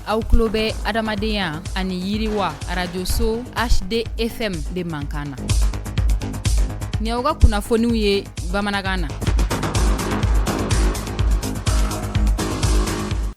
Aw tulo bɛ adamadenya ani yiriwa arajoso HDFM de mankan na. Nin y'aw ka kunnafoniw ye bamanankan na.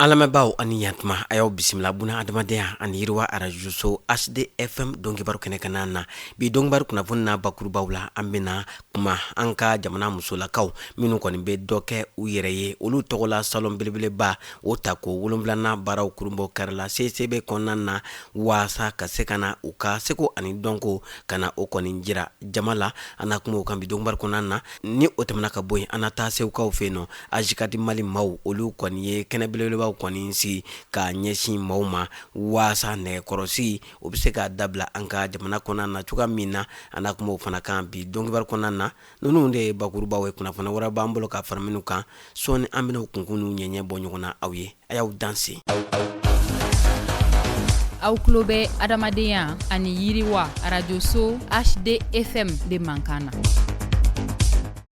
An lamɛnbaaw ani yantuma, a y'aw bisimila buna adamadenya ani yiriwa arajoso HDFM donkibaru kɛnɛ kan na. Bi donkibaru kunnafoni na bakurubaw la, an bɛna kuma an ka jamana musolakaw minnu kɔni bɛ dɔ kɛ u yɛrɛ ye, olu tɔgɔla salon belebeleba o tako wolonwulanan baaraw kurunbɔ karila CCB kɔnɔna na, waasa ka se ka na u ka seko ani dɔnko ka na o kɔni jira jama la. An na kuma o kan bi donkibaru kɔnɔna na. Ni o tɛmɛna ka bɔ yen, an na taa Segukaw fɛ yen nɔ. AJCAD Mali maaw, olu kɔni ye kɛnɛ belebelebaw kɔni sigi ka ɲɛsin maaw ma, waasa nɛgɛkɔrɔsigi o bɛ se ka dabila an ka jamana kɔnɔna na cogoya min na. An na kuma o fana kan bi donkibaru kɔnɔna na. Ninnu de ye bakurubaw ye. Kunnafoni wɛrɛ b'an bolo ka fara minnu kan sɔɔni, an bɛna o kunkun n'u ɲɛɲɛ bɔ ɲɔgɔn na aw ye. A y'aw danse. Aw tulo bɛ adamadenya ani yiriwa arajoso HDFM de mankan na.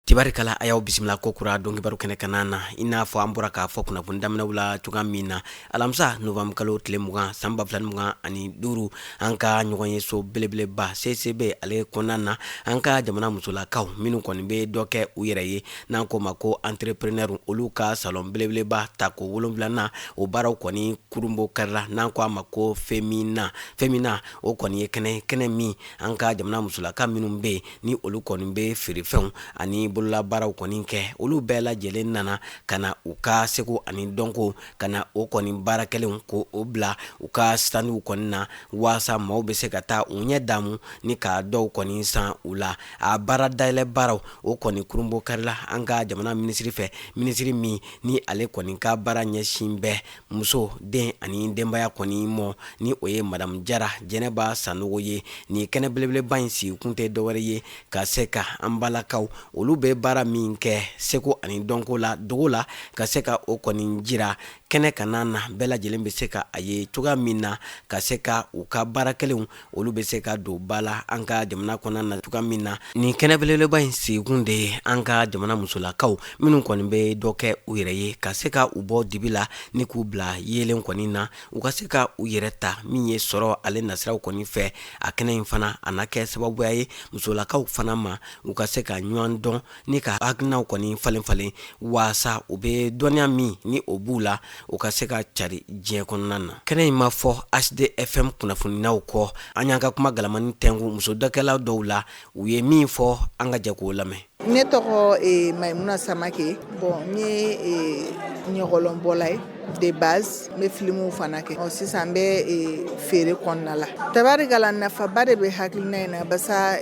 Tibarikala, a y'aw bisimila ko kura donkibaru kɛnɛ kan na. I n'a fɔ an bɔra k'a fɔ kunnafoni daminɛw la cogoya min na, alamisa novembre kalo tile 20 san 2025, an ka ɲɔgɔn ye so belebeleba CCB ale kɔnɔna na, an ka jamana musolakaw minnu kɔni bɛ dɔ kɛ u yɛrɛ ye, n'an k'o ma ko entrepreneur, olu ka salon belebeleba tako wolonwulanan o baaraw kɔni kurunbon karila, n'an ko a ma ko Femina. Femina o kɔni ye kɛnɛ min an ka jamana musolaka minnu bɛ yen ni olu kɔni bɛ feerefɛnw ani bololabaaraw kɔni kɛ, olu bɛɛ lajɛlen nana ka na u ka seko ani dɔnko ka na o kɔni baara kɛlenw ko o bila u ka standw kɔni na, waasa maaw bɛ se ka taa u ɲɛ damu ni ka dɔw kɔni san u la. A baara dayɛlɛ baaraw o kɔni kurunbon karila an ka jamana minisiri fɛ, minisiri min ni ale kɔni ka baara ɲɛsin bɛ muso, den ani denbaya kɔni mɔ, ni o ye madamu Jara Jɛnɛba Sanogo ye. Nin kɛnɛ belebeleba in sigikun tɛ dɔwɛrɛ ye ka se ka an balakaw, olu bɛ baara min kɛ seko ani dɔnko la dogo la, ka se ka o kɔni jira kɛnɛ kan na, bɛɛ lajɛlen bɛ se ka a ye cogoya min na, ka se ka u ka baara kɛlenw olu bɛ se ka don ba la an ka jamana kɔnɔna na cogoya min na. Nin kɛnɛ belebeleba in sigikun de ye an ka jamana musolakaw minnu kɔni bɛ dɔ kɛ u yɛrɛ ye, ka se ka u bɔ dibi la ni k'u bila yeelen kɔni na, u ka se ka u yɛrɛ ta min ye sɔrɔ ale nasiraw kɔni fɛ. A kɛnɛ in fana a na kɛ sababuya ye musolakaw fana ma, u ka se ka ɲɔgɔn dɔn ni ka hakilinaw kɔni falen falen, waasa u bɛ dɔnniya min ni o b'u la, u ka se ka cari diɲɛ kɔnɔna na. Kɛnɛ in ma fɔ HDFM kunnafoninaw kɔ. An y'an ka kuma galamani tɛnku muso dɔkɛla dɔw la, u ye min fɔ, an ka jɛ k'o lamɛn. Ne tɔgɔ Mayimuna Samake. Bon, n ye ɲɔgɔlɔnbɔla ye de base, n bɛ filimuw fana kɛ. Ɔ sisan n bɛ feere kɔnɔna la. Tabarikala, nafaba de bɛ hakilina in na, barisa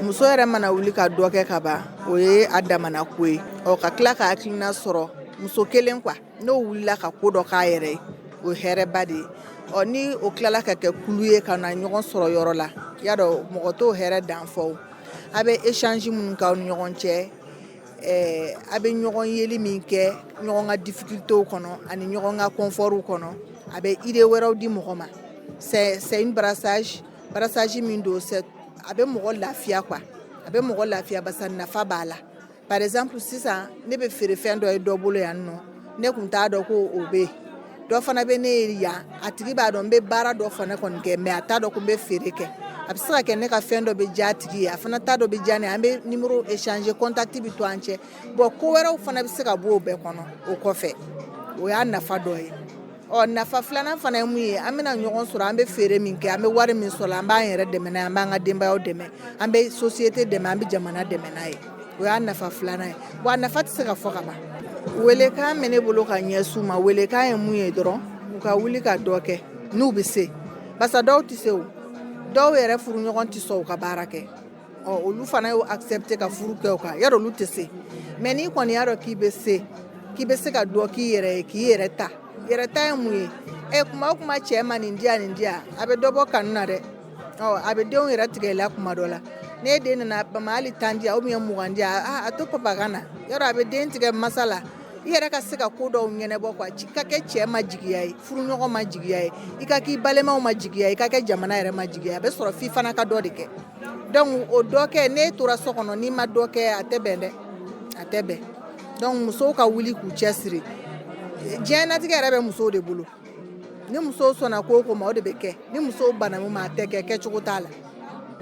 muso yɛrɛ mana wuli ka dɔ kɛ ka ban, o ye a damana ko ye. Ɔ ka tila ka hakilina sɔrɔ muso kelen quoi, n'o wulila ka ko dɔ k'a yɛrɛ ye, o ye hɛrɛba de ye. Ɔ ni o tilala ka kɛ kulu ye ka na ɲɔgɔn sɔrɔ yɔrɔ la, y'a dɔn mɔgɔ t'o hɛrɛ dan fɔ. A bɛ échange minnu k'aw ni ɲɔgɔn cɛ, a bɛ ɲɔgɔn yeli min kɛ ɲɔgɔn ka difficultéw kɔnɔ ani ɲɔgɔn ka confortw kɔnɔ, a bɛ idée wɛrɛw di mɔgɔ ma. C'est une brassage, brassage min don, a bɛ mɔgɔ lafiya quoi, a bɛ mɔgɔ lafiya barisa nafa b'a la. Par exemple sisan ne bɛ feerefɛn dɔ ye dɔ bolo yan nɔ, ne tun t'a dɔn ko o bɛ yen. Dɔ fana bɛ ne ye yan, a tigi b'a dɔn n bɛ baara dɔ fana kɔni kɛ, mais a t'a dɔn ko n bɛ feere kɛ. A bɛ se ka kɛ ne ka fɛn dɔ bɛ diya a tigi ye, a fana t'a dɔ bɛ diya ne ye. An bɛ numéro échanger, contact bɛ to an cɛ. Bon, ko wɛrɛw fana bɛ se ka bɔ o bɛɛ kɔnɔ o kɔfɛ. O y'a nafa dɔ ye. Ɔ nafa filanan fana ye mun ye? An bɛna ɲɔgɔn sɔrɔ, an bɛ feere min kɛ, an bɛ wari min sɔrɔ, an b'an yɛrɛ dɛmɛ n'a ye, an b'an ka denbayaw dɛmɛ, an bɛ société dɛmɛ, an bɛ jamana dɛmɛ n'a ye. O y'a nafa filanan ye. Bon, a nafa tɛ se ka fɔ ka ban. Welekan bɛ ne bolo ka ɲɛsin u ma. Welekan ye mun ye dɔrɔn, u ka wuli ka dɔ kɛ n'u bɛ se, barisa dɔw tɛ se. O dɔw yɛrɛ furuɲɔgɔn tɛ sɔn u ka baara kɛ. Ɔ olu fana y'o accepter ka furu kɛ o kan, yarɔ olu tɛ se. Mais n'i kɔni y'a dɔn k'i bɛ se, k'i bɛ se ka dɔ k'i yɛrɛ ye, k'i yɛrɛ ta. Yɛrɛ ta ye mun ye? Ɛ kuma o kuma cɛ ma nin diya, nin diya, a bɛ dɔ bɔ kanu na dɛ. Ɔ a bɛ denw yɛrɛ tigɛ i la kuma dɔ la. N'e den nana bama hali 10 diya ou bien 20 diya, a to papa ka na, yarɔ a bɛ den tigɛ masa la. I yɛrɛ ka se ka ko dɔw ɲɛnabɔ quoi, ka kɛ cɛ ma jigiya ye, furuɲɔgɔn ma jigiya ye, i ka k'i balimaw ma jigiya ye, i ka kɛ jamana yɛrɛ ma jigiya ye. A bɛ sɔrɔ f'i fana ka dɔ de kɛ. Donc o dɔ kɛ, n'e tora so kɔnɔ n'i ma dɔ kɛ, a tɛ bɛn dɛ, a tɛ bɛn. Donc musow ka wuli k'u cɛ siri. Diɲɛnatigɛ yɛrɛ bɛ musow de bolo. Ni musow sɔnna ko o ko ma, o de bɛ kɛ. Ni musow banna min ma, a tɛ kɛ, kɛcogo t'a la.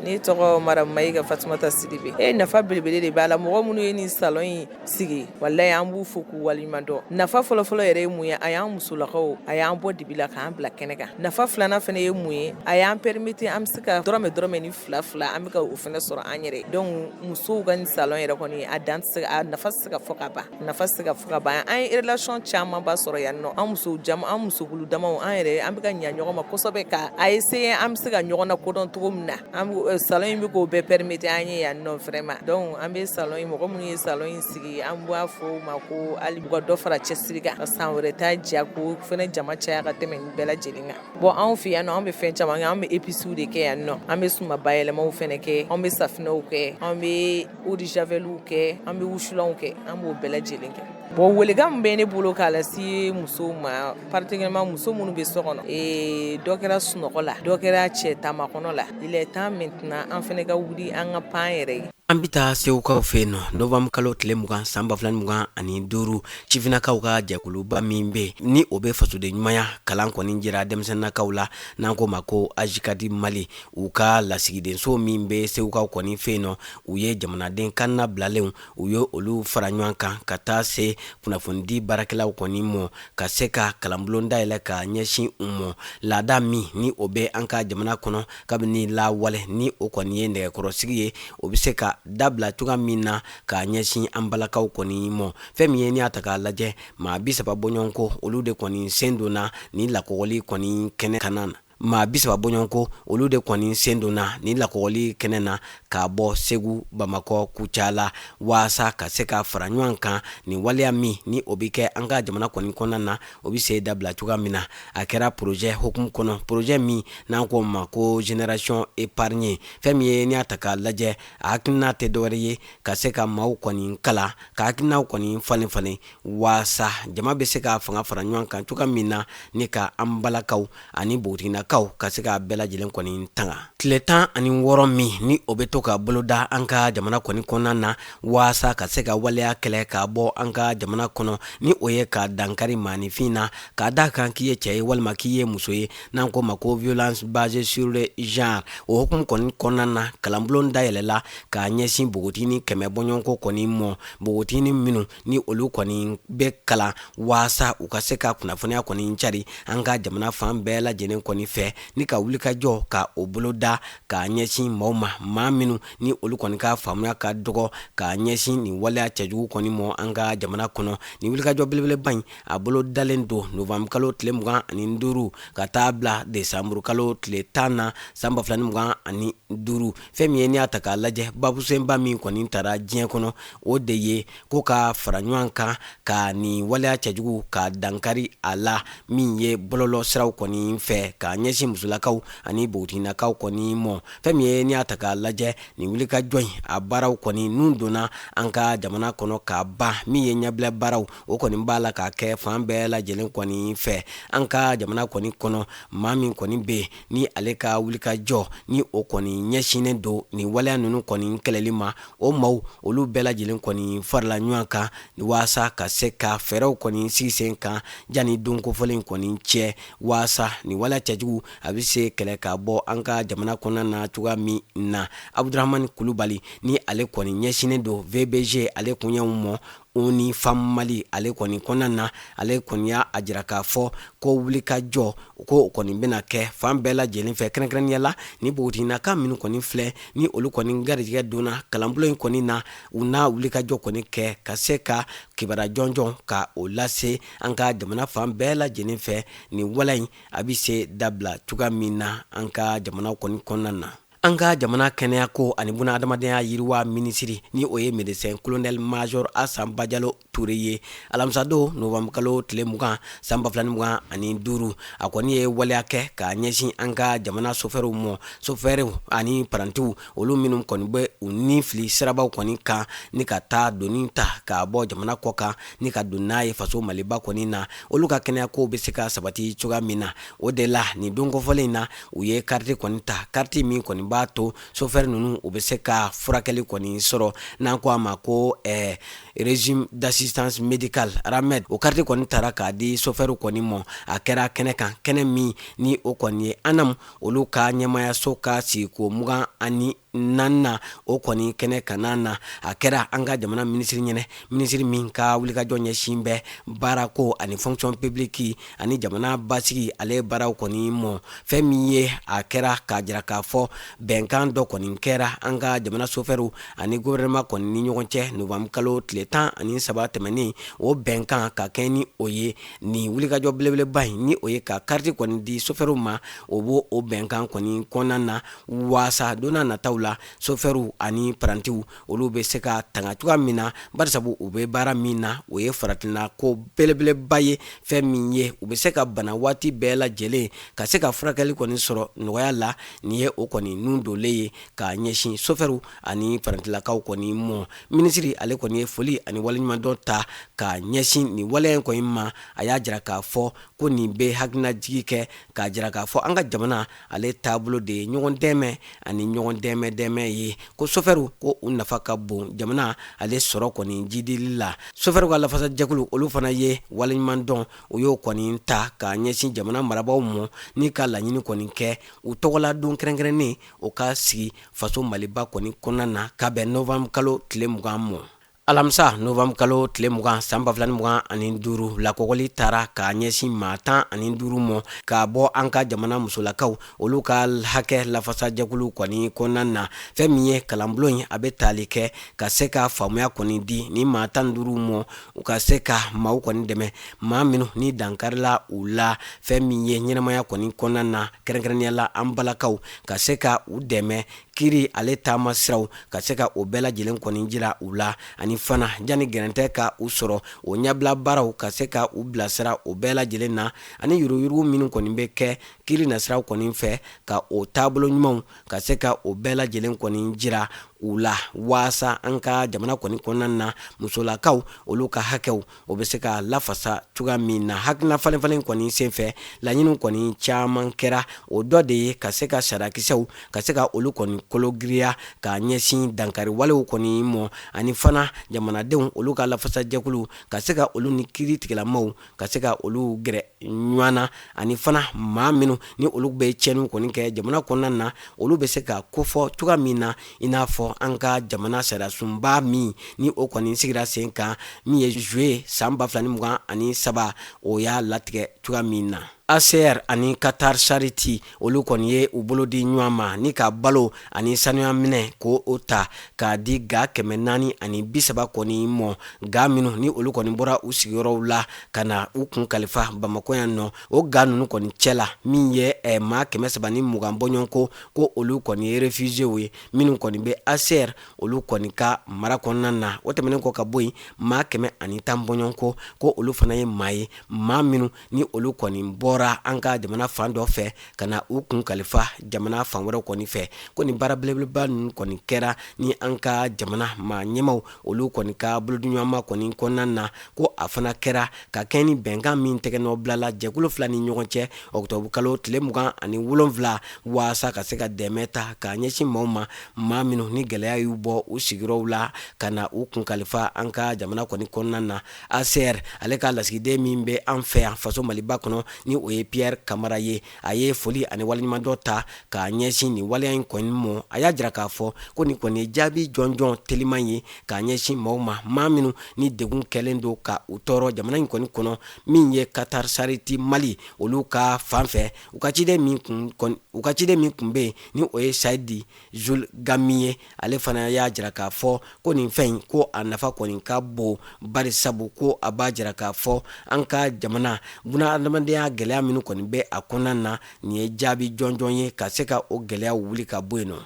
Ne tɔgɔ Madame Mayiga Fatumata Sidibe. E nafa belebele de b'a la. Mɔgɔ minnu ye nin salon in sigi, walayi, an b'u fo k'u waleɲuman dɔn. Nafa fɔlɔfɔlɔ yɛrɛ ye mun ye? A y'an musolakaw, a y'an bɔ dibi la k'an bila kɛnɛ kan. Nafa filanan fana ye mun ye? A y'an permettre an bɛ se ka dɔrɔmɛ dɔrɔmɛ ni fila fila, an bɛ ka o fana sɔrɔ an yɛrɛ. Donc musow ka nin salon yɛrɛ kɔni, a dan tɛ se, a nafa tɛ se ka fɔ ka ban, nafa tɛ se ka fɔ ka ban. An ye relation camanba sɔrɔ yan nɔ. An musow jama, an musokulu damaw, an yɛrɛ, an bɛ ka ɲa ɲɔgɔn ma kosɛbɛ, ka a essayer an bɛ se ka ɲɔgɔn lakodɔn cogo min na. An salon in bɛ k'o bɛɛ permettre an ye yan nɔ, vraiment. Donc an bɛ salon in, mɔgɔ minnu ye salon in sigi, an b'a fɔ u ma ko hali u ka dɔ fara cɛsiri kan, ka san wɛrɛ ta diya, ko fɛnɛ jama caya ka tɛmɛ nin bɛɛ lajɛlen kan. Bon, anw fɛ yan nɔ, an bɛ fɛn caman kɛ. An bɛ épices de kɛ yan nɔ, an bɛ suma bayɛlɛmaw fɛnɛ kɛ, an bɛ safinɛw kɛ, an bɛ eau de javelw kɛ, an bɛ wusulanw kɛ, an b'o bɛɛ lajɛlen kɛ. Bon, welekan min bɛ ne bolo k'a lase musow ma, particulièrement muso minnu bɛ so kɔnɔ, dɔ kɛra sunɔgɔ la, dɔ kɛra cɛ taama kɔnɔ la, il est temps maintenant an fɛnɛ ka wuli, an ka pan yɛrɛ ye. An bɛ taa Segukaw fɛ yen nɔ. Novembre kalo tile 20 san 2025, sifinnakaw ka jɛkuluba min bɛ ni o bɛ fasoden ɲumanya kalan kɔni jira denmisɛnninnakaw la, n'an ko ma ko AJCAD Mali, u ka lasigidenso min bɛ Segukaw kɔni fɛ yen nɔ, u ye jamanaden kan bilalenw, u ye olu fara ɲɔgɔn kan ka taa se kunnafonidi baarakɛlaw kɔni mɔ, ka se ka kalanbulon dayɛlɛ ka ɲɛsin u mɔ. Laada min ni o bɛ an ka jamana kɔnɔ kabini lawale, ni o kɔni ye nɛgɛkɔrɔsigi ye, o bɛ se ka dabila cogoya min na ka ɲɛsin an balakaw kɔni mɔ. Fɛn min ye, n'i y'a ta k'a lajɛ, maa 30 bɔɲɔgɔnko, olu de kɔni sen donna ni lakɔgɔli kɔni kɛnɛ kan na. Maa 30 bɔɲɔgɔnko, olu de kɔni sen donna ni lakɔgɔli kɛnɛ na k'a bɔ Segu, Bamakɔ, Kucala, waasa ka se ka fara ɲɔgɔn kan nin waleya min ni o bɛ kɛ an ka jamana kɔni kɔnɔna na, o bɛ se dabila cogoya min na. A kɛra projet hukumu kɔnɔ, projet min n'an ko ma ko génération épargnée. Fɛn min ye, n'i y'a ta k'a lajɛ, a hakilina tɛ dɔwɛrɛ ye ka se ka maaw kɔni kalan, ka hakilinaw kɔni falen falen, waasa jama bɛ se ka fanga fara ɲɔgɔn kan cogoya min na, ni ka an balakaw ani npogotiginakaw ka se ka bɛɛ lajɛlen kɔni tanga. Tile 16 min ni o bɛ to ka boloda an ka jamana kɔni kɔnɔna na, waasa ka se ka waleya kɛlɛ ka bɔ an ka jamana kɔnɔ, ni o ye ka dankari maaninfin na, k'a da kan k'i ye cɛ ye walima k'i ye muso ye, n'an ko ma ko violence basée sur le genre. O hukumu kɔni kɔnɔna na, kalanbulon dayɛlɛla k'a ɲɛsin npogotigini 100 bɔɲɔgɔnko kɔni mɔ, npogotigini minnu ni olu kɔni bɛ kalan waasa u ka se ka kunnafoniya kɔni cari an ka jamana fan bɛɛ lajɛlen kɔni fɛ, ni ka wulikajɔ ka o boloda k'a ɲɛsin maaw ma, maa minnu ni olu kɔni ka faamuya ka dɔgɔ k'a ɲɛsin nin waleya cɛjugu kɔni mɔ an ka jamana kɔnɔ. Nin wulikajɔ belebeleba in, a bolo dalen don novembre kalo tile 25 ka taa bila desanburu kalo tile 10 na san 2025. Fɛn min ye, n'i y'a ta k'a lajɛ, babusenba min kɔni tara diɲɛ kɔnɔ, o de ye ko ka fara ɲɔgɔn kan ka nin waleya cɛjugu ka dankari a la, min ye bɔlɔlɔ siraw kɔni fɛ ka ɲɛsin musolakaw ani npogotiginakaw kɔni mɔ. Fɛn min ye, n'i y'a ta k'a lajɛ, nin wulikajɔ in, a baaraw kɔni nun donna an ka jamana kɔnɔ ka ban. Min ye ɲɛbila baaraw, o kɔni b'a la k'a kɛ fan bɛɛ lajɛlen kɔni fɛ an ka jamana kɔni kɔnɔ. Maa min kɔni bɛ yen ni ale ka wulikajɔ ni o kɔni ɲɛsinnen don nin waleya ninnu kɔni kɛlɛli ma, o maaw olu bɛɛ lajɛlen kɔni farala ɲɔgɔn kan waasa ka se ka fɛɛrɛw kɔni sigi sen kan janni don kofɔlen kɔni cɛ, waasa nin waleya cɛjugu a bɛ se kɛlɛ ka bɔ an ka jamana kɔnɔna na cogoya min na. Abudramani Kulubali, ni ale kɔni ɲɛsinnen don VBG ale kunɲɛw mɔ ONU Femmes Mali ale kɔni kɔnɔna na, ale kɔni y'a a jira k'a fɔ ko wulikajɔ ko kɔni bɛna kɛ fan bɛɛ lajɛlen fɛ, kɛrɛnkɛrɛnnenya la ni npogotiginaka minnu kɔni filɛ ni olu kɔni garijɛgɛ donna kalanbulon in kɔni na, u na wulikajɔ kɔni kɛ ka se ka kibaruya jɔnjɔn ka o lase an ka jamana fan bɛɛ lajɛlen fɛ, nin waleya in a bɛ se dabila cogoya min na an ka jamana kɔni kɔnɔna na. An ka jamana kɛnɛya ko ani buna adamadenya yiriwa minisiri, ni o ye médecin colonel major Asan Bajalo Ture ye, alamisadon novembre kalo tile 20 san 2025, a kɔni ye waleya kɛ k'a ɲɛsin an ka jamana sofɛriw mɔ, sofɛriw ani parantiw, olu minnu kɔni bɛ u ni fili sirabaw kɔni kan ni ka taa doni ta k'a bɔ jamana kɔ kan ni ka don n'a ye faso Maliba kɔni na, olu ka kɛnɛya kow bɛ se ka sabati cogoya min na. O de la, nin don kofɔlen in na, u ye kariti kɔni ta, kariti min kɔni b'a to sofɛri ninnu u bɛ se ka furakɛli kɔni sɔrɔ, n'an ko a ma ko régime d'assistance médicale RAMED. O kariti kɔni tara k'a di sofɛriw kɔni mɔ. A kɛra kɛnɛ kan, kɛnɛ min ni o kɔni ye ANAM olu ka ɲɛmayaso ka sigiko 24nan o kɔni kɛnɛ kan na. A kɛra an ka jamana minisiri ɲɛnɛ, minisiri min ka wulikajɔ ɲɛsin bɛ baarako ani fonction publique ani jamana basigi ale baaraw kɔni mɔ. Fɛn min ye a kɛra k'a jira k'a fɔ bɛnkan dɔ kɔni kɛra an ka jamana sofɛriw ani gouvernement kɔni ni ɲɔgɔn cɛ novembre kalo tile 13 tɛmɛnen. O bɛnkan ka kɛ ni o ye nin wulikajɔ belebeleba in, ni o ye ka kariti kɔni di sofɛriw ma, o b'o o bɛnkan kɔni kɔnɔna na, waasa don n'a nataw la sofɛriw ani parantiw olu bɛ se ka tanga cogoya min na, barisabu u bɛ baara min na, o ye farafinna ko belebeleba ye. Fɛn min ye u bɛ se ka bana waati bɛɛ lajɛlen ka se ka furakɛli kɔni sɔrɔ nɔgɔya la. Nin ye o kɔni nun donlen ye ka ɲɛsin sofɛriw ani parantilakaw kɔni mɔ. Minisiri ale kɔni ye foli ani waleɲumandɔn ta ka ɲɛsin nin waleya in kɔni ma. A y'a jira k'a fɔ ko nin bɛ hakilinajigi kɛ k'a jira k'a fɔ an ka jamana ale taabolo de ye ɲɔgɔn dɛmɛ ani ɲɔgɔn dɛmɛ dɛmɛ ye, ko sofɛriw ko u nafa ka bon jamana ale sɔrɔ kɔni jidili la. Sofɛriw ka lafasajɛkulu olu fana ye waleɲumandɔn u y'o kɔni ta ka ɲɛsin jamana marabaaw mɔ, ni ka laɲini kɔni kɛ u tɔgɔla don kɛrɛnkɛrɛnnen o ka sigi faso Maliba kɔni kɔnɔna na ka bɛn novembre kalo tile 20 mɔ. Alamisa novembre kalo tile 20 san 2025, lakɔgɔli taara ka ɲɛsin maa 15 mɔ ka bɔ an ka jamana musolakaw olu ka hakɛ lafasajɛkulu kɔni kɔnɔna na. Fɛn min ye kalanbulon in, a bɛ tali kɛ ka se ka faamuya kɔni di ni maa 15 mɔ, u ka se ka maaw kɔni dɛmɛ, maa minnu ni dankarila u la fɛn min ye ɲɛnamaya kɔni kɔnɔna na, kɛrɛnkɛrɛnnenya la an balakaw, ka se ka u dɛmɛ kiri ale taama siraw ka se ka o bɛɛ lajɛlen kɔni jira u la, ani fana jani gɛrɛntɛ ka u sɔrɔ, o ɲɛbila baaraw ka se ka u bilasira o bɛɛ lajɛlen na, ani yuruguyurugu minnu kɔni bɛ kɛ kiri nasiraw kɔni fɛ, ka o taabolo ɲumanw ka se ka o bɛɛ lajɛlen kɔni jira u la, waasa an ka jamana kɔni kɔnɔna na musolakaw olu ka hakɛw o bɛ se ka lafasa cogoya min na. Hakilina falenfalen kɔni senfɛ, laɲiniw kɔni caman kɛra. O dɔ de ye ka se ka sariyakisɛw ka se ka olu kɔni kologiriya ka ɲɛsin dankari walew kɔni mɔ, ani fana jamanadenw olu ka lafasajɛkulu ka se ka olu ni kiri tigilamaw ka se ka olu gɛrɛ ɲɔgɔn na, ani fana maa minnu ni olu bɛ tiɲɛniw kɔni kɛ jamana kɔnɔna na, olu bɛ se ka kofɔ cogoya min na, i n'a fɔ an ka jamana sariyasunba min ni o kɔni sigira sen kan, min ye juillet san 2023, o y'a latigɛ cogoya min na. ACR ani Qatar Charity olu kɔni ye u bolo di ɲɔgɔn ma ni ka balo ani sanuya minɛ ko o ta k'a di ga 430 kɔni mɔ, ga minnu ni olu kɔni bɔra u sigiyɔrɔw la ka na u kun kalifa Bamakɔ yan nɔ. O ga ninnu kɔni cɛ la, min ye maa 320 bɔɲɔgɔnko, ko olu kɔni ye réfugiés ye minnu kɔni bɛ ACR olu kɔni ka mara kɔnɔna na. O tɛmɛnen kɔ ka bɔ yen, maa 110 bɔɲɔgɔnko, ko olu fana ye maa ye, maa minnu ni olu kɔni bɔra an ka jamana fan dɔ fɛ ka na u kun kalifa jamana fan wɛrɛ kɔni fɛ. Ko nin baara belebeleba ninnu kɔni kɛra ni an ka jamana maa ɲɛmaw olu kɔni ka bolodiɲɔgɔnma kɔni kɔnɔna na, ko a fana kɛra ka kɛɲɛ ni bɛnkan min tɛgɛnɔ bilala jɛkulu fila ni ɲɔgɔn cɛ ɔkutɔbu kalo tile 27, waasa ka se ka dɛmɛ ta ka ɲɛsin maaw ma, maa minnu ni gɛlɛya y'u bɔ u sigiyɔrɔw la ka na u kun kalifa an ka jamana kɔni kɔnɔna na. ACR ale ka lasigiden min bɛ an fɛ yan faso Maliba kɔnɔ, ni o ye Pierre Kamara ye, a ye foli ani waleɲumandɔn ta ka ɲɛsin nin waleya in kɔni mɔ. A y'a jira k'a fɔ ko nin kɔni ye jaabi jɔnjɔn teliman ye ka ɲɛsin maaw ma, maa minnu ni degun kɛlen don ka u tɔɔrɔ jamana in kɔni kɔnɔ. Min ye Qatar Charity Mali olu ka fan fɛ, u ka ciden min tun bɛ yen, ni o ye Saidi Zulgami ye, ale fana y'a jira k'a fɔ ko nin fɛn in, ko a nafa kɔni ka bon, bari sabu ko a b'a jira k'a fɔ an ka jamana bunahadamadenya gɛlɛya minnu kɔni bɛ a kɔnɔna na, nin ye jaabi jɔnjɔn ye ka se ka o gɛlɛyaw wuli ka bɔ yen nɔ.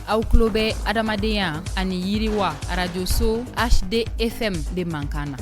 Aw tulo bɛ adamadenya ani yiriwa arajoso HDFM de mankan na.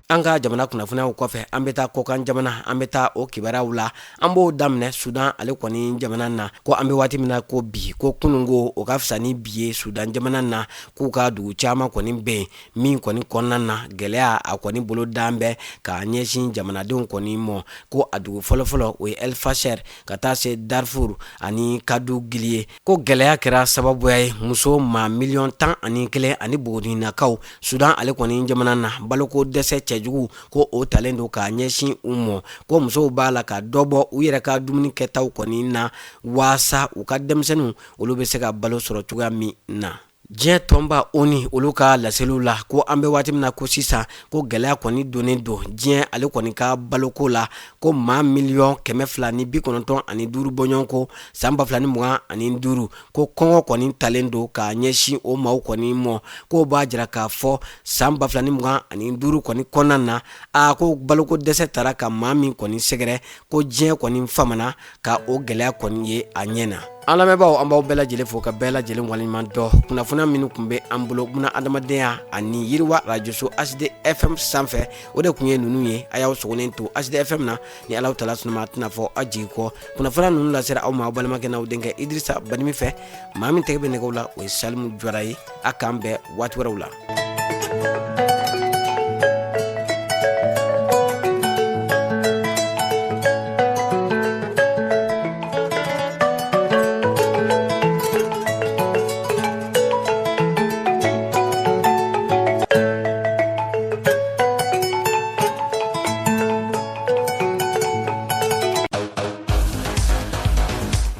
An ka jamana kunnafoniyaw kɔfɛ, an bɛ taa kɔkan jamana, an bɛ taa o kibaruyaw la. An b'o daminɛ Sudan ale kɔni jamana na, ko an bɛ waati min na ko bi, ko kununko o ka fisa ni bi ye Sudan jamana na, k'u ka dugu caman kɔni bɛ yen min kɔni kɔnɔna na gɛlɛya a kɔni bolo dan bɛ ka ɲɛsin jamanadenw kɔni mɔ, ko a dugu fɔlɔfɔlɔ o ye El Fasher ka taa se Darfur ani Kadugili ye, ko gɛlɛya kɛra sababuya ye muso maa miliyɔn 11 ani npogotiginnakaw Sudan ale kɔni jamana na, baloko dɛsɛ cɛjugu ko o talen don ka ɲɛsin u mɔ, ko musow b'a la ka dɔ bɔ u yɛrɛ ka dumuni kɛtaw kɔni na waasa u ka denmisɛnninw olu bɛ se ka balo sɔrɔ cogoya min na. Diɲɛ tɔnba ONU olu ka laseliw la, ko an bɛ waati min na ko sisan, ko gɛlɛya kɔni donnen don diɲɛ ale kɔni ka baloko la, ko maa miliyɔn 295 bɔɲɔgɔnko san 2025, ko kɔngɔ kɔni talen don ka ɲɛsin o maaw kɔni mɔ, k'o b'a jira k'a fɔ san 2025 kɔni kɔnɔna na, a ko baloko dɛsɛ taara ka maa min kɔni sɛgɛrɛ, ko diɲɛ kɔni famana ka o gɛlɛya kɔni ye a ɲɛ na. An lamɛnbaaw, an b'aw bɛɛ lajɛlen fo ka bɛɛ lajɛlen waleɲuman dɔn. Kunnafoniya minnu tun bɛ an bolo buna adamadenya ani yiriwa arajoso HD FM sanfɛ, o de tun ye ninnu ye. A y'aw sɔgɔlen to HD FM na ni Alahu taala sɔnna a tɛna fɔ aw jigi kɔ. Kunnafoniya ninnu lasera aw ma aw balimakɛ n'aw denkɛ Idirisa Banimi fɛ. Maa min tɛgɛ bɛ nɛgɛw la, o ye Salimu Jara ye. A k'an bɛn waati wɛrɛw la.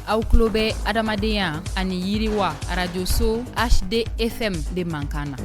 Aw tulo bɛ adamadenya ani yiriwa arajoso HD FM de mankan na.